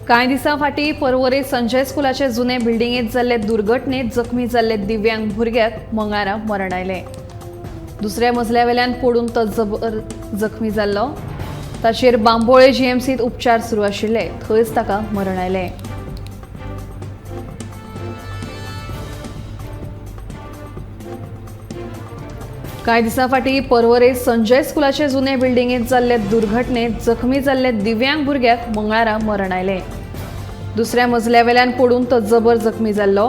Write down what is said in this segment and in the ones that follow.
कांय दिसां फाटीं पर्वरे संजय स्कुलाचे जुने बिल्डिंगेंत जाल्ले दुर्घटनेत जखमी जाल्ले दिव्यांग भुरग्याक मंगळारा मरण आयलें. दुसऱ्या मजल्या वेल्यान पडून तो जबर जखमी जाल्लो. ताचेर बांबोळे जीएमसीत उपचार सुरू आशिल्ले, थंयच ताका मरण आयलें. कांय दिसां फाटीं पर्वरे संजय स्कुलाचे जुने बिल्डिंगेंत जाल्ले दुर्घटनेत जखमी जाल्ले दिव्यांग भुरग्याक मंगळारा मरण आयलें. दुसऱ्या मजल्या वेल्यान पडून तो जबर जखमी जाल्लो.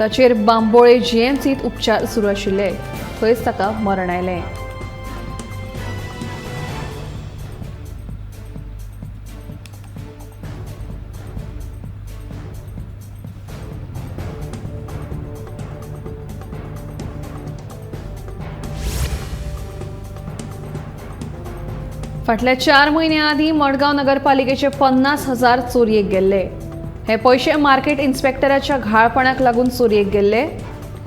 ताचेर बांबोळे जीएमसीत उपचार सुरू आशिल्ले, थंयच ताका मरण आयलें. फाटल्या 4 म्हयन्यां आदीं मडगांव नगरपालिकेचे 50,000 चोरयेक गेल्ले. हे पयशे मार्केट इन्स्पेक्टराच्या घाळपणाक लागून चोरयेक गेल्ले.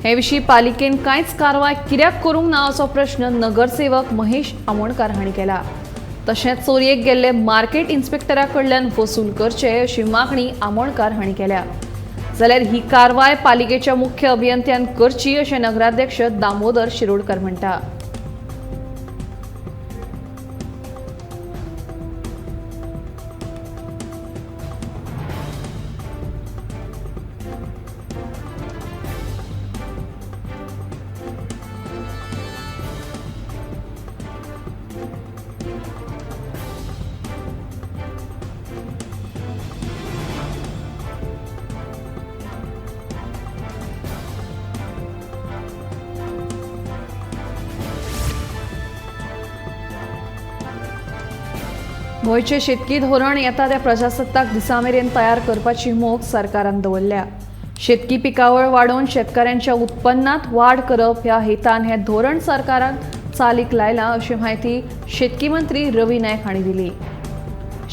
हे विशीं पालिकेन कांयच कारवाय कित्याक करूंक ना असो प्रश्न नगरसेवक महेश आमोणकार हांणी केला. तशेंच चोरयेक गेल्ले मार्केट इन्स्पेक्टरा कडल्यान वसूल करचे अशी मागणी आमोणकार हांणी केल्या. जाल्यार ही कारवाय पालिकेच्या मुख्य अभियंत्यान करची अशें नगराध्यक्ष दामोदर शिरोडकर म्हणटा. गोंयचें शेतकी धोरण येता त्या प्रजासत्ताक दिसा मेरेन तयार करपाची मोख सरकारान दवरल्या. शेतकी पिकावळ वाडोवन शेतकारांच्या उत्पन्नात वाड करप ह्या हेतान हें धोरण सरकारान चालीक लायलां अशी म्हायती शेतकी मंत्री रवी नायक हांणी दिली.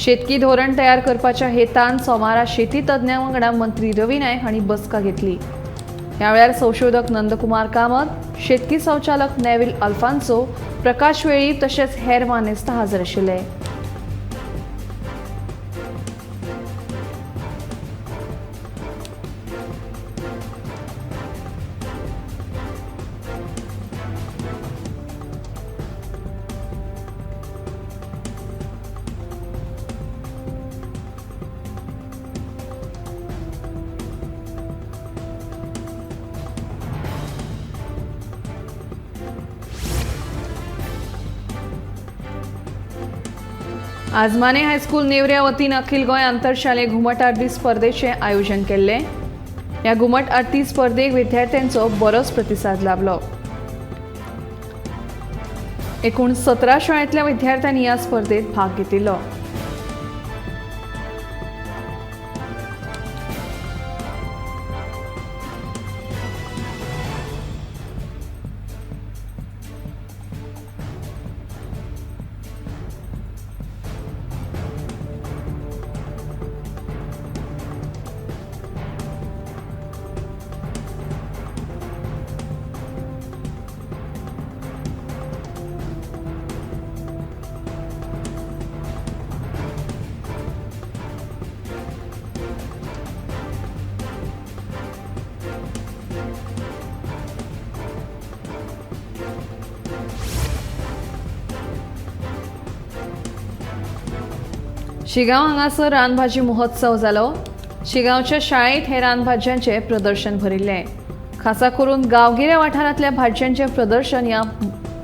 शेतकी धोरण तयार करपाच्या हेतान सोमारा शेती तज्ञां वांगडा मंत्री रवी नायक हांणी बसका घेतली. ह्या वेळार संशोधक नंदकुमार कामत, शेतकी संचालक नेविल अल्फान्सो, प्रकाश वेळीप तशेंच हेर मानेस्त हजर आशिल्ले. आजमाने हायस्कूल नेवऱ्या वतीन अखिल गोंय आंतरशालेय घुमट आरती स्पर्धेचें आयोजन केल्लें. ह्या घुमट आरती स्पर्धेक विद्यार्थ्यांचो बरोच प्रतिसाद लाभलो. एकूण 17 शाळेंतल्या विद्यार्थ्यांनी ह्या स्पर्धेत भाग घेतिल्लो. शिगांव हांगासर रानभाजी महोत्सव जालो. शिगांवच्या शाळेंत हे रानभाज्यांचें प्रदर्शन भरिल्लें. खासा करून गांवगिऱ्या वाठारांतल्या भाजयांचें प्रदर्शन ह्या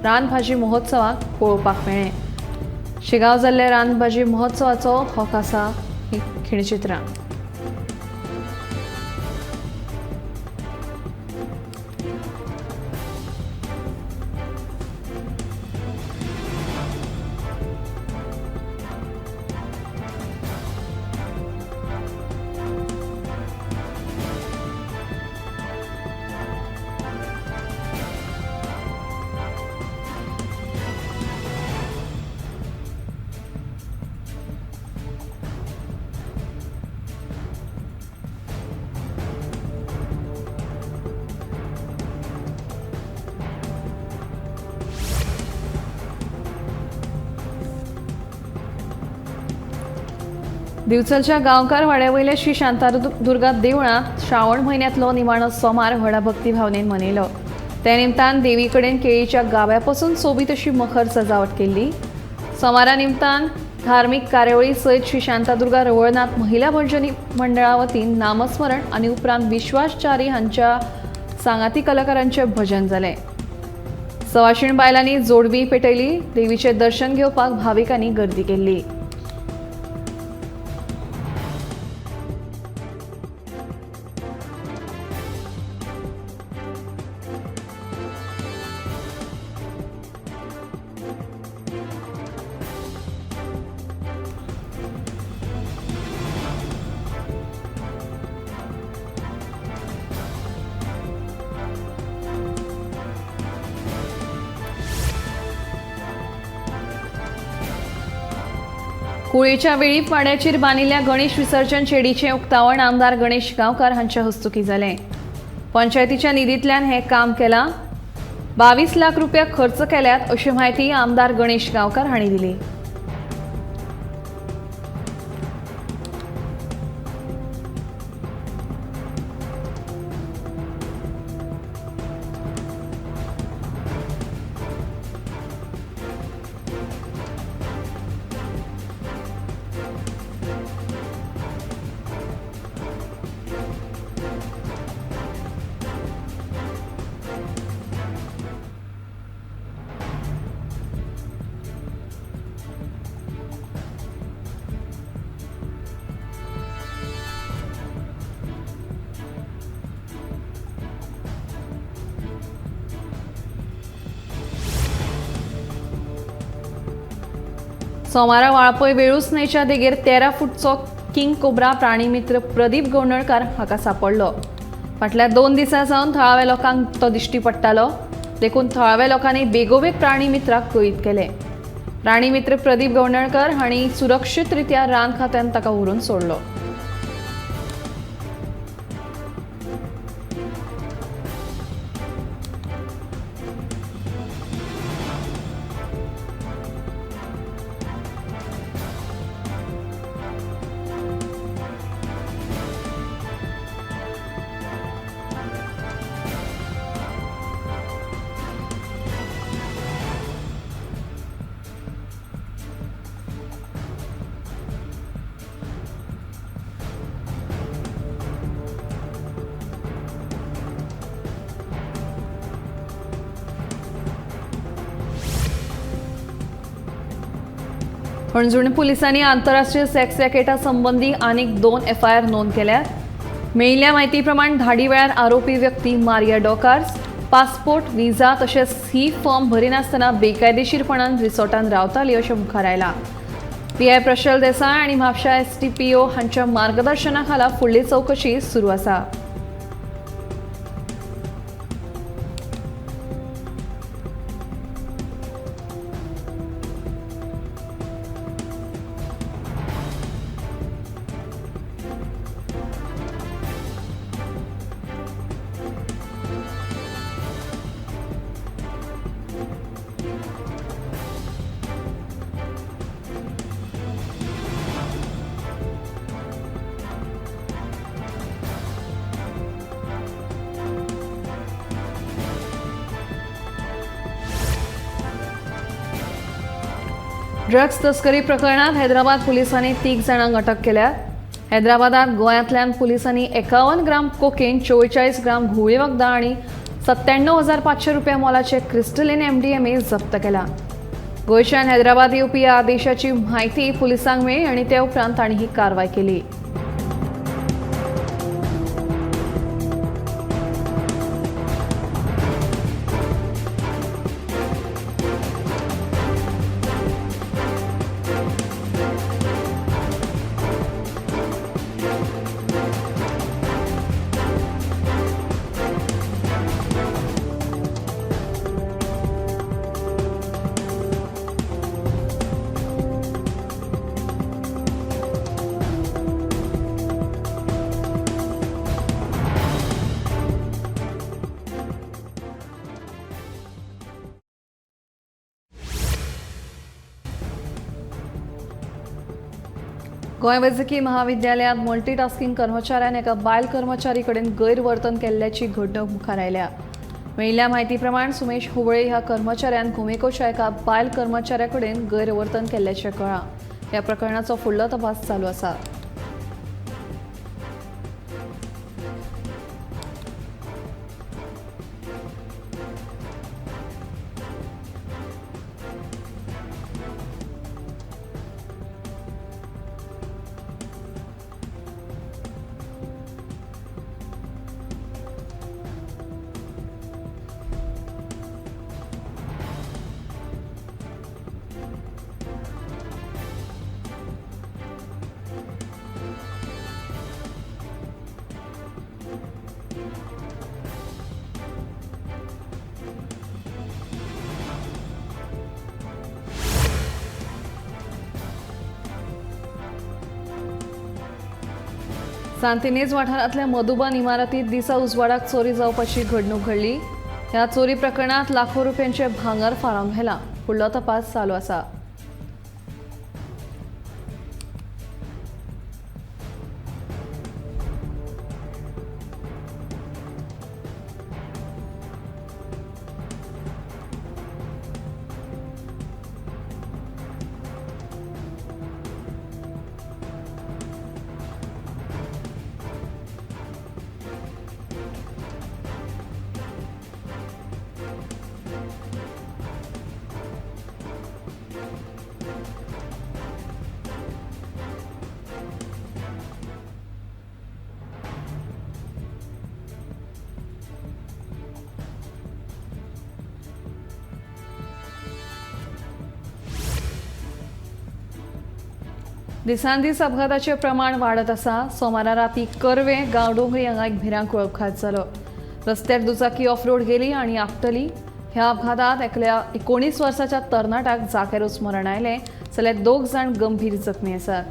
रानभाजी महोत्सवाक पळोवपाक मेळ्ळें. शिगांव जाल्ल्या रानभाजी महोत्सवाचो हो खासा खिणचित्रां. दिवचलच्या गांवकार वाड्या वयल्या श्री शांतादुर्गा देवळांत श्रावण म्हयन्यांतलो निमाणो सोमार व्हडा भक्तीभावनेन मनयलो. त्या निमतान देवी कडेन केळीच्या गाव्या पसून सोबीत अशी मखर सजावट केल्ली. सोमारा निमतान धार्मीक कार्यावळी सयत श्री शांतादुर्गा रवळनाथ महिला भजनी मंडळा वतीन नामस्मरण आनी उपरांत विश्वास च्यारी हांच्या सांगाती कलाकारांचें भजन जालें. सवाशीण बायलांनी जोडवी पेटयली. देवीचें दर्शन घेवपाक भाविकांनी गर्दी केल्ली. कुळेच्या वेळीप वाड्याचेर बांदिल्ल्या गणेश विसर्जन शेडीचें उक्तावण आमदार गणेश गांवकार हांच्या हस्तुकीं जालें. पंचायतीच्या निधींतल्यान हें काम केलां. 22 लाख रुपया खर्च केल्यात अशी म्हायती आमदार गणेश गांवकार हांणी दिली. सोमारा वाळपय वेळूस न्हंयच्या देगेर 13 फूटचो किंग कोब्रा प्राणीमित्र प्रदीप गवणळकार हाका सापडलो. फाटल्या 2 दिसां सावन थळाव्या लोकांक तो दिश्टी पडटालो. देखून थळाव्या लोकांनी बेगोबेग प्राणीमित्राक कळीत केलें. प्राणीमित्र प्रदीप गवणळकर हांणी सुरक्षीत रित्या रान खात्यान ताका व्हरून सोडलो. हणजूण पुलिसांनी आंतरराष्ट्रीय सेक्स रॅकेटा संबंदी आनीक 2 एफआयआर नोंद केल्यात. मेळिल्ल्या म्हायती प्रमाण धाडी वेळार आरोपी व्यक्ती मारिया डॉकार्स पासपोर्ट, विजा तशेंच ही फॉर्म भरिनासतना बेकायदेशीरपणान रिसॉर्टान रावताली अशें मुखार आयलां. पीआय प्रशल देसाय आनी म्हापशा एसडीपीओ हांच्या मार्गदर्शना खाला फुडली चवकशी सुरू आसा. ड्रग्स तस्करी प्रकरणात हैदराबाद पुलिसांनी 3 जाणांक अटक केल्या. हैदराबादात गोंयांतल्यान पुलिसांनी 51 ग्राम कोकेन, 44 ग्राम घुंवळे वखदां आनी 97,500 रुपया मोलाचे क्रिस्टलिन एमडीएमए जप्त केला. गोंयच्यान हैदराबाद येवपी ह्या आदेशाची म्हायती पुलिसांक मेळ्ळी आनी ते उपरांत तांणी ही कारवाय केली. गोंय वैजकी महाविद्यालयांत मल्टीटास्किंग कर्मचाऱ्यान एका बायल कर्मचारी कडेन गैरवर्तन केल्ल्याची घडणूक मुखार आयल्या. मेळिल्ल्या म्हायती प्रमाण सुमेश होबळे ह्या कर्मचाऱ्यान गोमेकोच्या एका बायल कर्मचाऱ्या कडेन गैरवर्तन केल्ल्याचें कळ्ळां. ह्या प्रकरणाचो फुडलो तपास चालू आसा. सांतिनेज वाठारांतल्या मधुबन इमारतीत दिसा उजवाडाक चोरी जावपाची घडणूक घडली. ह्या चोरी प्रकरणात लाखो रुपयांचे भांगर फारावन व्हेलां. फुडलो तपास चालू आसा. दिसान दीस अपघाताचें प्रमाण वाडत आसा. सोमारा राती कर्वे गांवडोंगरी हांगा एक भिरांकूळ अपघात जालो. रस्त्यार दुचाकी ऑफ रोड गेली आनी आपटली. ह्या अपघातात एकल्या 19 वर्साच्या तरणाट्याक जाग्यारूच मरण आयलें, जाल्यार 2 जाण गंभीर जखमी आसात.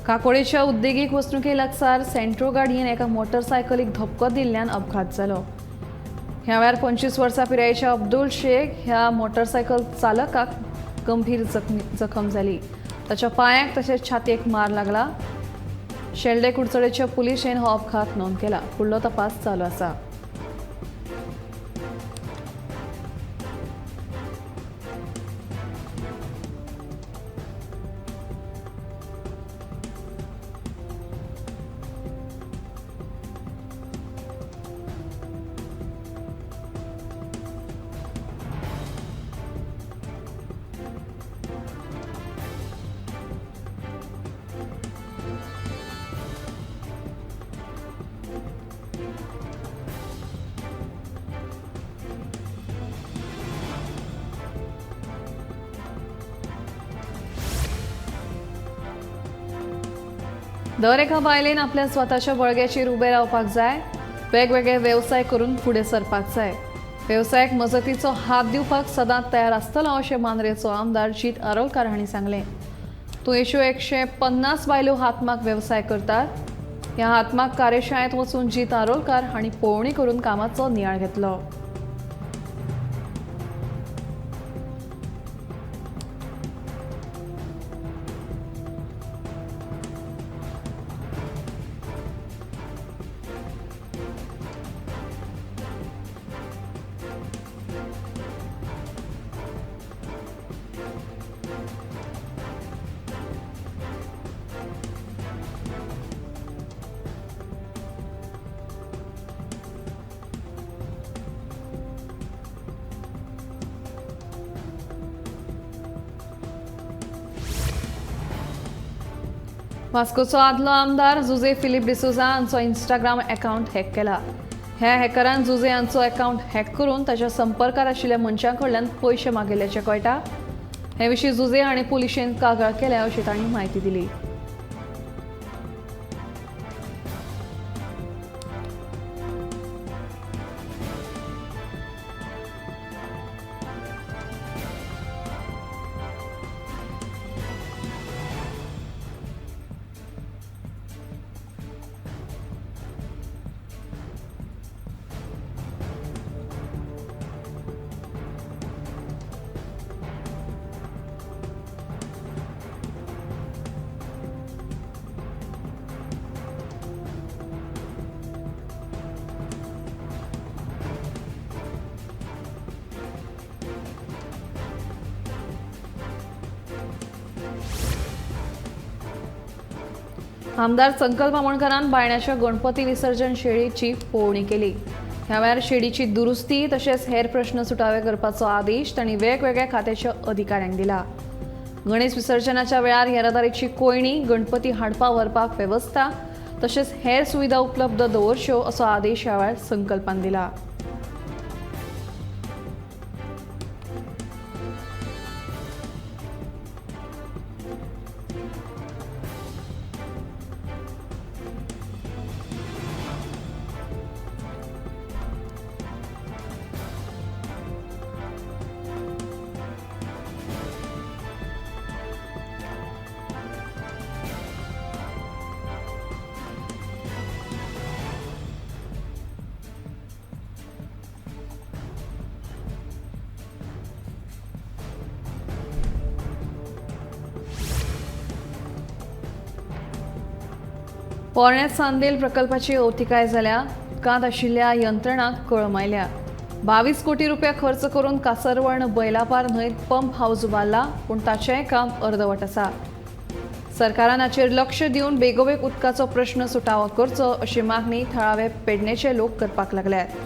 काकोडेच्या उद्देगीक वसणुके लागसार सेंट्रो गाडयेन एका मोटरसायकलीक धपको दिल्ल्यान अपघात जालो. ह्या वेळार 25 वर्सां पिरायेच्या अब्दुल शेख ह्या मोटरसायकल चालकाक गंभीर जखम जाली. ताच्या पांयाक तशेंच छातयेक मार लागला. शेल्डे कुडचडेच्या पुलिशेन हो अपघात नोंद केला. फुडलो तपास चालू आसा. दर एका बायलेन आपल्या स्वताच्या बळग्याचेर उबें रावपाक जाय. वेगवेगळे वेवसाय करून फुडें सरपाक जाय. वेवसायाक मजतीचो हात दिवपाक सदांच तयार आसतलो अशें मांद्रेचो आमदार जीत आरोलकार हांणी सांगलें. तुयेंच्यो 150 बायलो हातमाग वेवसाय करतात. ह्या हातमाग कार्यशाळेंत वचून जीत आरोलकार हांणी पळोवणी करून कामाचो नियाळ घेतलो. वास्कोचो आदलो आमदार जुझे फिलीप डिसोझा हांचो इंस्टाग्राम अकाउंट हॅक केला। ह्या हॅकरान जुझे हांचो अकाउंट हॅक करून ताच्या संपर्कात आशिल्ल्या मनशां कडल्यान पयशे मागिल्ल्याचें कळटा। हे विशीं जुझे हांणी पुलिशेन कागाळ केल्या अशी तांणी म्हायती दिली। आमदार संकल्प आमोणकरान बायण्याच्या गणपती विसर्जन शेळीची पळोवणी केली। ह्या वेळार शेडीची दुरुस्ती तशेंच हेर प्रश्न सुटावे करपाचो आदेश तांणी वेगवेगळ्या खात्याच्या अधिकाऱ्यांक दिला। गणेश विसर्जनाच्या वेळार येरादारीची कोयणी, गणपती हाडपा व्हरपाक वेवस्था तशेंच हेर सुविधा उपलब्ध दवरच्यो असो आदेश ह्या वेळार संकल्पान दिला। पोरण्या चांदेल प्रकल्पाची अवतिकाय जाल्या। उदकांत आशिल्ल्या यंत्रणांक कळम आयल्या। 22 कोटी रुपया खर्च करून कासरवण बैलापार न्हंयत पंप हावज उबारला, पूण ताचेंय काम अर्दवट आसा। सरकारान हाचेर लक्ष दिवन बेगोबेग उदकाचो प्रश्न सुटावो करचो अशी मागणी थळावे पेडणेचे लोक करपाक लागल्यात।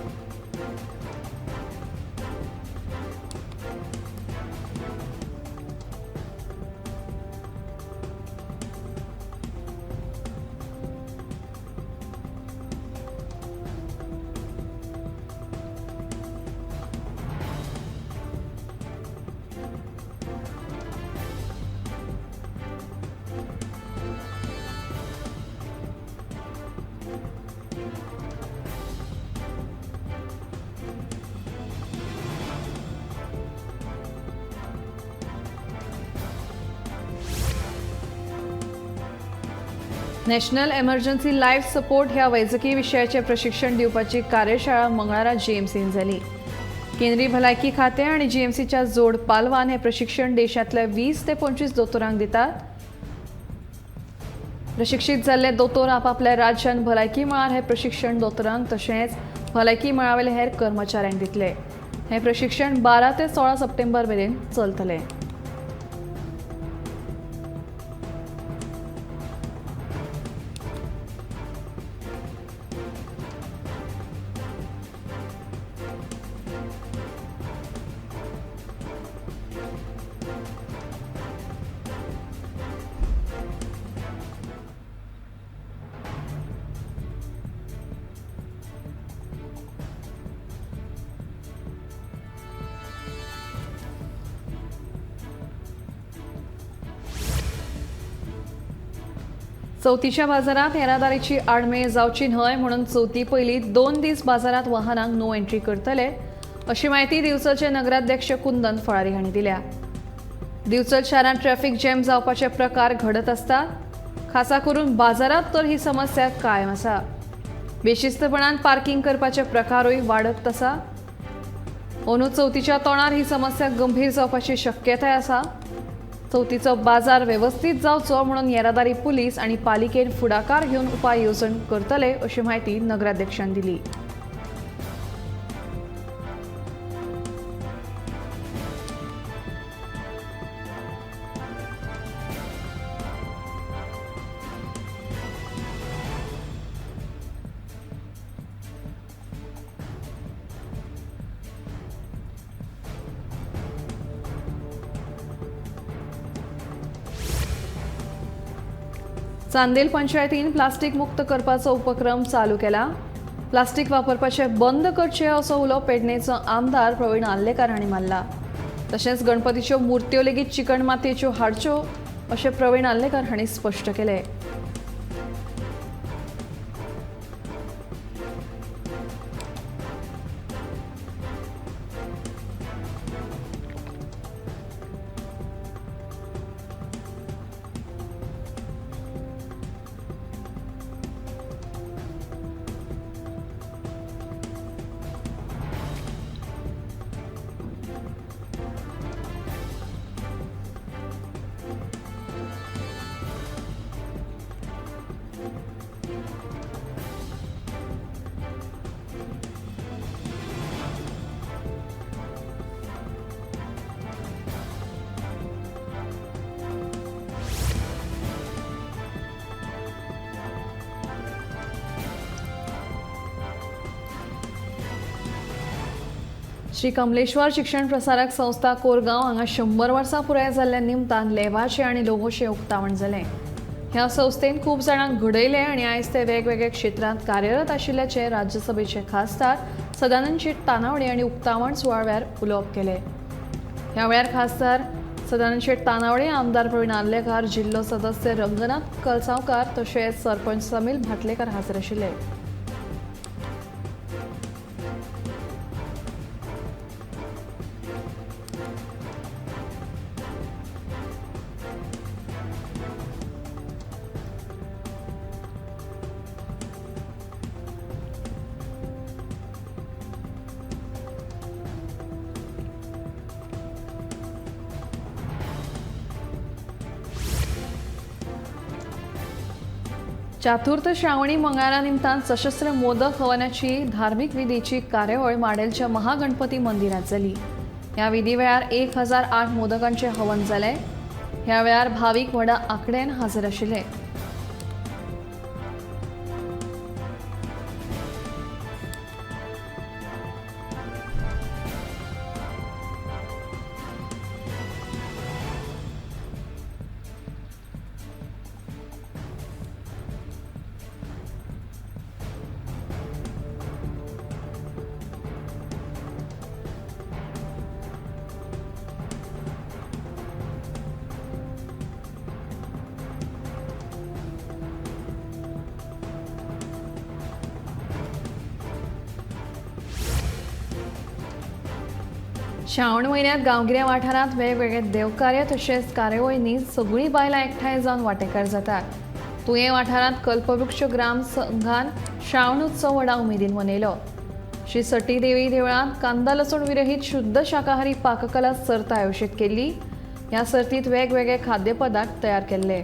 नॅशनल एमर्जन्सी लायफ सपोर्ट ह्या वैजकी विशयाचें प्रशिक्षण दिवपाची कार्यशाळा मंगळारा जीएमसीन जाली। केंद्रीय भलायकी खातें आनी जीएमसीच्या जोड पालवान हें प्रशिक्षण देशांतल्या 20 ते 25 दोतोरांक दितात। प्रशिक्षित जाल्ले दोतोर आपापल्या राज्यान भलायकी मळार हें प्रशिक्षण दोतोरांक तशेंच भलायकी मळावेले हेर कर्मचाऱ्यांक दितले। हें प्रशिक्षण 12 ते 16 सप्टेंबर मेरेन चलतलें। चवथीच्या बाजारात येरादारीची आडमेळ जावची न्हय म्हणून चवथी पयलीं 2 दीस बाजारात वाहनांक नो एंट्री करतले अशी म्हायती दिवचलचे नगराध्यक्ष कुंदन फळारी हांणी दिल्या। दिवचल शारांत ट्रॅफिक जॅम जावपाचे प्रकार घडत आसतात, खासा करून बाजारात तर ही समस्या कायम आसा। बेशिस्तपणान पार्किंग करपाचे प्रकारूय वाडत आसा। अंदू चवथीच्या तोंडार ही समस्या गंभीर जावपाची शक्यताय आसा। चवथीचो बाजार वेवस्थीत जावचो म्हणून येरादारी पुलीस आनी पालिकेन फुडाकार घेवन उपाय येवजण करतले अशी म्हायती नगराध्यक्षान दिली। चांदेल पंचायतीन प्लास्टीक मुक्त करपाचो उपक्रम चालू केला. प्लास्टीक वापरपाचें बंद करचें असो उलो पेडणेचो आमदार प्रवीण आर्लेकार हांणी मारला. तशेंच गणपतीच्यो मुर्त्यो लेगीत चिकण मातयेच्यो हाडच्यो अशें प्रवीण आर्लेकार हांणी स्पश्ट केलें. श्री कमलेश्वर शिक्षण प्रसारक संस्था कोरगांव हांगा 100 वर्सां पुराय जाल्ल्या निमतान लेवाचें आनी लोगोचें उक्तावण जालें. ह्या संस्थेन खूब जाणांक घडयले आनी आयज ते वेगवेगळ्या क्षेत्रांत कार्यरत आशिल्ल्याचें राज्यसभेचे खासदार सदानंद शेट तानावडे हांणी उक्तावण सुवाळ्यार उलोवप केलें. ह्या वेळार खासदार सदानंद शेट तानावडे, आमदार प्रवीण आर्लेकार, जिल्लो सदस्य रंगनाथ कलसांवकार तशेंच सरपंच समील भाटलेकार हाजीर आशिल्ले. चातुर्थ श्रावणी मंगळारा निमतान सशस्त्र मोदक हवनाची धार्मिक विधीची कार्यावळ माडेलच्या महागणपती मंदिरात जाली. ह्या विधी वेळार 1008 मोदकांचे हवन जालें. ह्या वेळार भावीक व्हडा आंकड्यान हजर आशिल्ले. श्रावण म्हयन्यांत गांवगिऱ्या वाठारांत वेगवेगळे देवकार्य तशेंच कार्यावळींनी सगळीं बायलां एकठांय जावन वांटेकार जातात. तुयें वाठारांत कल्पवृक्ष ग्राम संघान श्रावण उत्सव व्हडा उमेदीन मनयलो. श्री सटी देवी देवळांत कांदा लसूण विरहीत शुद्ध शाकाहारी पाककला सर्त आयोजीत केल्ली. ह्या सर्तींत वेगवेगळे खाद्यपदार्थ तयार केल्ले.